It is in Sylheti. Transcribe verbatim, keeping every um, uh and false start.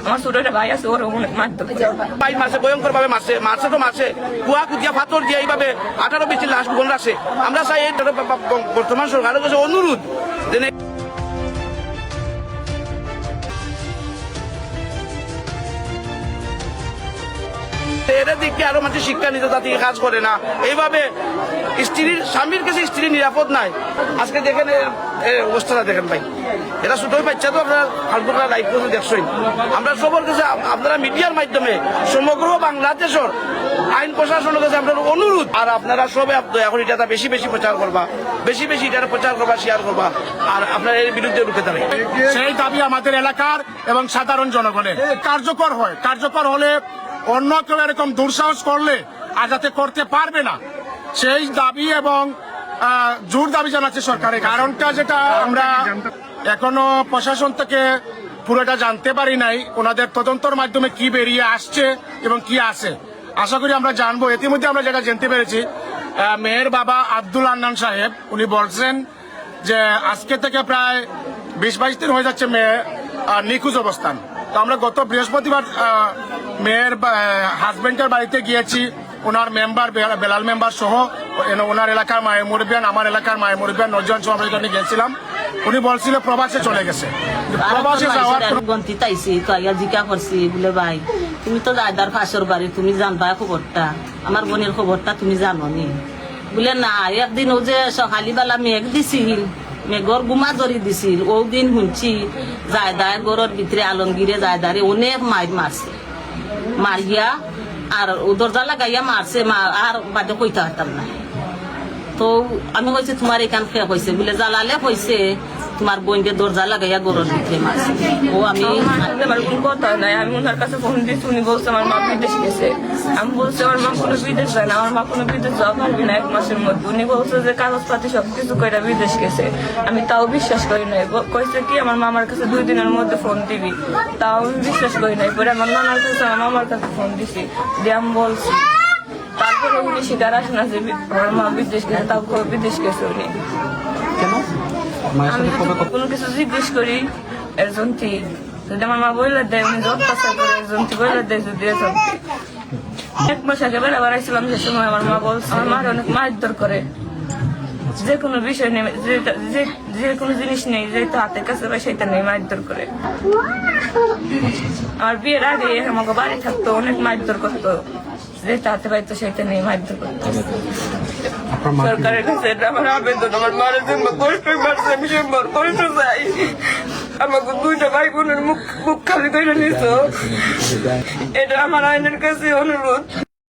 আমার ছোট একটা ভাই আছে, ওর অনেক মারধর করে। ভাই মারছে, ভয়ঙ্কর ভাবে মারছে, মারছে তো মারছে, কুয়া কুদিয়া পাথর দিয়া এইভাবে আঠারো বিশটি লাশ গোপন রাখছে। আমরা চাই এই ব-, ব-, ব-, বর্তমান সরকারের কাছে অনুরোধ, যেন এরা দেখে আরো মানুষ শিক্ষা নিতে, যাতে এই কাজ করে না। এইভাবে স্ত্রীর, স্বামীর কাছে স্ত্রী নিরাপদ নাই। আজকে দেখেন এর, এর অবস্থাটা দেখেন ভাই, এরা ছোট বাচ্চা তো, আপনারা ফালতু লাইভ করে দেখছেন। আমরা সবার কাছে আপ-, আপনারা মিডিয়ার মাধ্যমে সমগ্র বাংলাদেশের আইন প্রশাসনের কাছে আপনার অনুরোধ, আর আপনারা সবে আপ-, দয়া করে এটা বেশি বেশি প্রচার করবা, বেশি বেশি এটা প্রচার করবা, শেয়ার করবা, আর আপনারা এর বিরুদ্ধে রুখে দাঁড়াই। সেই দাবি আমাদের এলাকার এবং সাধারণ জনগণের। কার্যকর হয়, কার্যকর হলে অন্য কেউ এরকম দুঃসাহস করলে আর যাতে করতে পারবে না, সেই দাবি এবং, আহ, জোর দাবি জানাচ্ছি সরকারের কাছে। কারণটা যেটা আমরা এখনো প্রশাসন থেকে পুরোটা জানতে পারি নাই, ওনাদের তদন্তর মাধ্যমে কি বেরিয়ে আসছে এবং কি আছে, আশা করি আমরা জানবো। ইতিমধ্যে আমরা যেটা জানতে পেরেছি, আহ, মেয়ের বাবা আব্দুল আন্নান সাহেব উনি বলছেন যে আজকে থেকে প্রায় বিশ বাইশ দিন হয়ে যাচ্ছে মেয়ে, আহ, নিখোঁজ অবস্থান। তো আমরা গত বৃহস্পতিবার, আহ, মেয়ের বা-, আহ, হাজবেন্ডের বাড়িতে গিয়েছি, ওনার মেম্বার বে-, বেলাল মেম্বার সহ এন-, ওনার এলাকার মায়ের মুরব্বিয়ান, আমার এলাকার মায়ের মুরব্বিয়ান, নজন সমাবেশ, আমি গেছিলাম। উনি বলছিল প্রবাসে চলে গেছে, কিন্তু প্রবাসে যাওয়ার কোনো গন্তি তাইছি তো আইয়া জিকা করছি, বলে, "ভাই, তুমি তো জায়দার ফাঁসর বাড়ি, তুমি জানবা খবরটা, আমার বোনের খবরটা তুমি জানো নি?" বলে, "না, একদিন ও যে সকালিবেলা মেঘ দিছিল, মেঘর গুমা জরি দিছিল, ও দিন শুনছি জায়দার ঘরর ভিতরে আলমগীরে জায়দারে অনেক মাইর মারছে, মারিয়া আর ও দরজা লাগাইয়া মারছে, মা-, আর বাদে কইতে পারতাম না।" তো আমি কইছি, "তোমার এখান কে কইছে?" বলে, "জালালে কইছে, তোমার বোনকে দরজা লাগাইয়া ঘরর ভিতরে মারছে।" ও আমি আমার সাথে আমার কোনো কথা নাই, আমি ওনার কাছে ফোন দিয়েছি, উনি বলছে আমার মা বিদেশ গেছে। আমি বলছি, "আমার মা কোনো বিদেশ যায় না, আমার মা কোনো বিদেশ যাওয়া পারবে না এক মাসের মধ্যে।" উনি বলছে যে কাগজপাতি সব কিছু কইরা বিদেশ গেছে। আমি তাও বিশ্বাস করি নাই। ব-, কইছে কি, "আমার মামার কাছে দুই দিনের মধ্যে ফোন দিবি।" তাও আমি বিশ্বাস করি নাই। পরে আমার নানার কাছে, আমার মামার কাছে ফোন দিছি, দিয়ে আমি বলছি। তারপরে উনি স্বীকার আসে না যে বি-, আমার মা বিদেশ গেছে, তাও কই বিদেশ গেছে উনি। কেন? মায়ের আমি সাথে যদি কবে কথা কোনো কিছু জিজ্ঞেস করি, এর জন্য কি? যদি আমার মা বইলা দেয়, উনি যত অত্যাচার করে, এর জন্য কি বইলা দেয়, যদি এর জন্য কি? এক মাস আগে বেড়া বেড়াইছিলাম, যে সময় আমার মা বলছে, আমার মার অনেক মারধর করে, যে কোনো বিষয় নিয়ে, যে, যে, যে কোনো জিনিস নেই, যেটা হাতের কাছে পায়, সেটা নিয়ে মারধর করে। আমার বিয়ের আগে আমাকে বাড়ি থাকতো, অনেক মারধর করতো। যেটা হাতে পাইতো সেটা নিয়ে মারধর করতো। আপনার মা কি সরকারের কাছে এটা আমার আবেদন, আমার মারে যেমন কষ্ট মারছে, আমি সেমন কষ্ট চাই। আমাকে দুইটা ভাই বোনের মুখ, মুখ খালি করে নিছো। এটা আমার আইনের কাছে অনুরোধ।